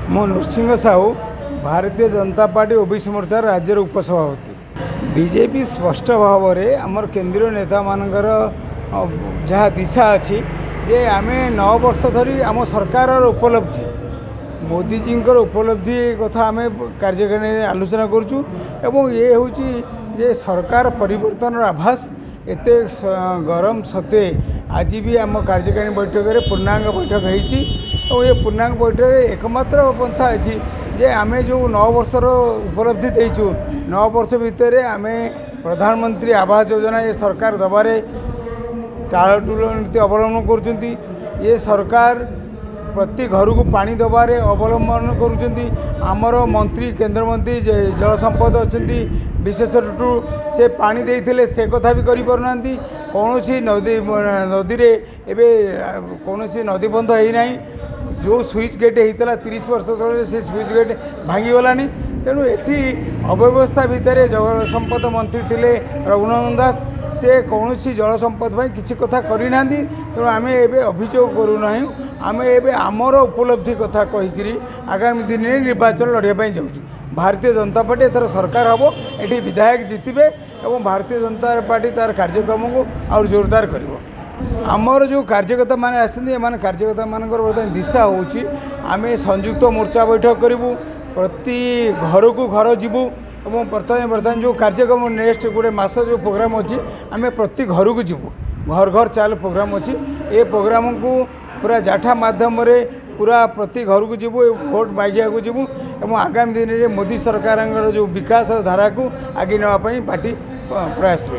ମୁଁ ନୃସିଂହ ସାହୁ, ଭାରତୀୟ ଜନତା party OBC ମୋର୍ଚ୍ଚାର ରାଜ୍ୟର ଉପସଭାପତି। ବିଜେପି ସ୍ପଷ୍ଟ ଭାବରେ ଆମର କେନ୍ଦ୍ରୀୟ ନେତାମାନଙ୍କର ଯାହା ଦିଶା ଅଛି ଯେ ଆମେ 9 ବର୍ଷ ଧରି ଆମ ସରକାରର ଉପଲବ୍ଧି, ମୋଦିଜୀଙ୍କର ଉପଲବ୍ଧି କଥା ଆମେ କାର୍ଯ୍ୟକାରିଣୀରେ ଆଲୋଚନା କରୁଛୁ ଏବଂ ଇଏ ହେଉଛି ଯେ ସରକାର ପରିବର୍ତ୍ତନର ଆଭାସ। ଏତେ ଗରମ ସତ୍ତ୍ୱେ ଆଜି ବି ଆମ କାର୍ଯ୍ୟକାରିଣୀ ବୈଠକରେ ପୂର୍ଣ୍ଣାଙ୍ଗ ବୈଠକ ହେଇଛି ଏବଂ ଏ ପୂର୍ଣ୍ଣାଙ୍ଗ ବୈଠକରେ ଏକମାତ୍ର ପନ୍ଥା ଅଛି ଯେ ଆମେ ଯେଉଁ 9 ବର୍ଷର ଉପଲବ୍ଧି ଦେଇଛୁ, 9 ବର୍ଷ ଭିତରେ ଆମେ ପ୍ରଧାନମନ୍ତ୍ରୀ ଆବାସ ଯୋଜନା ଏ ସରକାର ଦେବାରେ ଟାଳଟୁଳ ନୀତି ଅବଲମ୍ବନ କରୁଛନ୍ତି। ଏ ସରକାର ପ୍ରତି ଘରକୁ ପାଣି ଦେବାରେ ଅବଲମ୍ବନ କରୁଛନ୍ତି। ଆମର ମନ୍ତ୍ରୀ, କେନ୍ଦ୍ରମନ୍ତ୍ରୀ ଜଳ ସମ୍ପଦ ଅଛନ୍ତି ବିଶେଷଠୁ, ସେ ପାଣି ଦେଇଥିଲେ, ସେ କଥା ବି କରିପାରୁନାହାନ୍ତି। କୌଣସି ନଦୀରେ ଏବେ କୌଣସି ନଦୀବନ୍ଧ ହେଇନାହିଁ। ଯେଉଁ ସୁଇଚ୍ ଗେଟ୍ ହେଇଥିଲା 30 ବର୍ଷ ତଳେ, ସେ ସୁଇଚ୍ ଗେଟ୍ ଭାଙ୍ଗିଗଲାଣି। ତେଣୁ ଏଠି ଅବ୍ୟବସ୍ଥା ଭିତରେ ଜଳ ସମ୍ପଦ ମନ୍ତ୍ରୀ ଥିଲେ ରଘୁନନ୍ଦନ ଦାସ, ସେ କୌଣସି ଜଳ ସମ୍ପଦ ପାଇଁ କିଛି କଥା କରିନାହାନ୍ତି। ତେଣୁ ଆମେ ଏବେ ଅଭିଯୋଗ କରୁନାହୁଁ। ଆମେ ଏବେ ଆମର ଉପଲବ୍ଧି କଥା କହିକିରି ଆଗାମୀ ଦିନରେ ନିର୍ବାଚନ ଲଢ଼ିବା ପାଇଁ ଯାଉଛୁ। ଭାରତୀୟ ଜନତା ପାର୍ଟି ଏଥର ସରକାର ହେବ, ଏଠି ବିଧାୟକ ଜିତିବେ ଏବଂ ଭାରତୀୟ ଜନତା ପାର୍ଟି ତାର କାର୍ଯ୍ୟକ୍ରମକୁ ଆହୁରି ଜୋରଦାର କରିବ। ଆମର ଯେଉଁ କାର୍ଯ୍ୟକର୍ତ୍ତାମାନେ ଆସିଛନ୍ତି, ଏମାନେ କାର୍ଯ୍ୟକର୍ତ୍ତାମାନଙ୍କର ବର୍ତ୍ତମାନ ଦିଶା ହେଉଛି ଆମେ ସଂଯୁକ୍ତ ମୋର୍ଚ୍ଚା ବୈଠକ କରିବୁ, ପ୍ରତି ଘରକୁ ଘର ଯିବୁ ଏବଂ ବର୍ତ୍ତମାନ ଯେଉଁ କାର୍ଯ୍ୟକ୍ରମ ନେକ୍ସଟ ଗୋଟେ ମାସ ଯେଉଁ ପ୍ରୋଗ୍ରାମ୍ ଅଛି, ଆମେ ପ୍ରତି ଘରକୁ ଯିବୁ। ଘର ଘର ଚାଲ ପ୍ରୋଗ୍ରାମ୍ ଅଛି। ଏ ପ୍ରୋଗ୍ରାମକୁ ପୁରା ଜାଠା ମାଧ୍ୟମରେ ପୁରା ପ୍ରତି ଘରକୁ ଯିବୁ, ଭୋଟ ମାଗିବାକୁ ଯିବୁ ଏବଂ ଆଗାମୀ ଦିନରେ ମୋଦି ସରକାରଙ୍କର ଯେଉଁ ବିକାଶ ଧାରାକୁ ଆଗେଇ ନେବା ପାଇଁ ପାର୍ଟି ପ୍ରୟାସ ରହିଛି।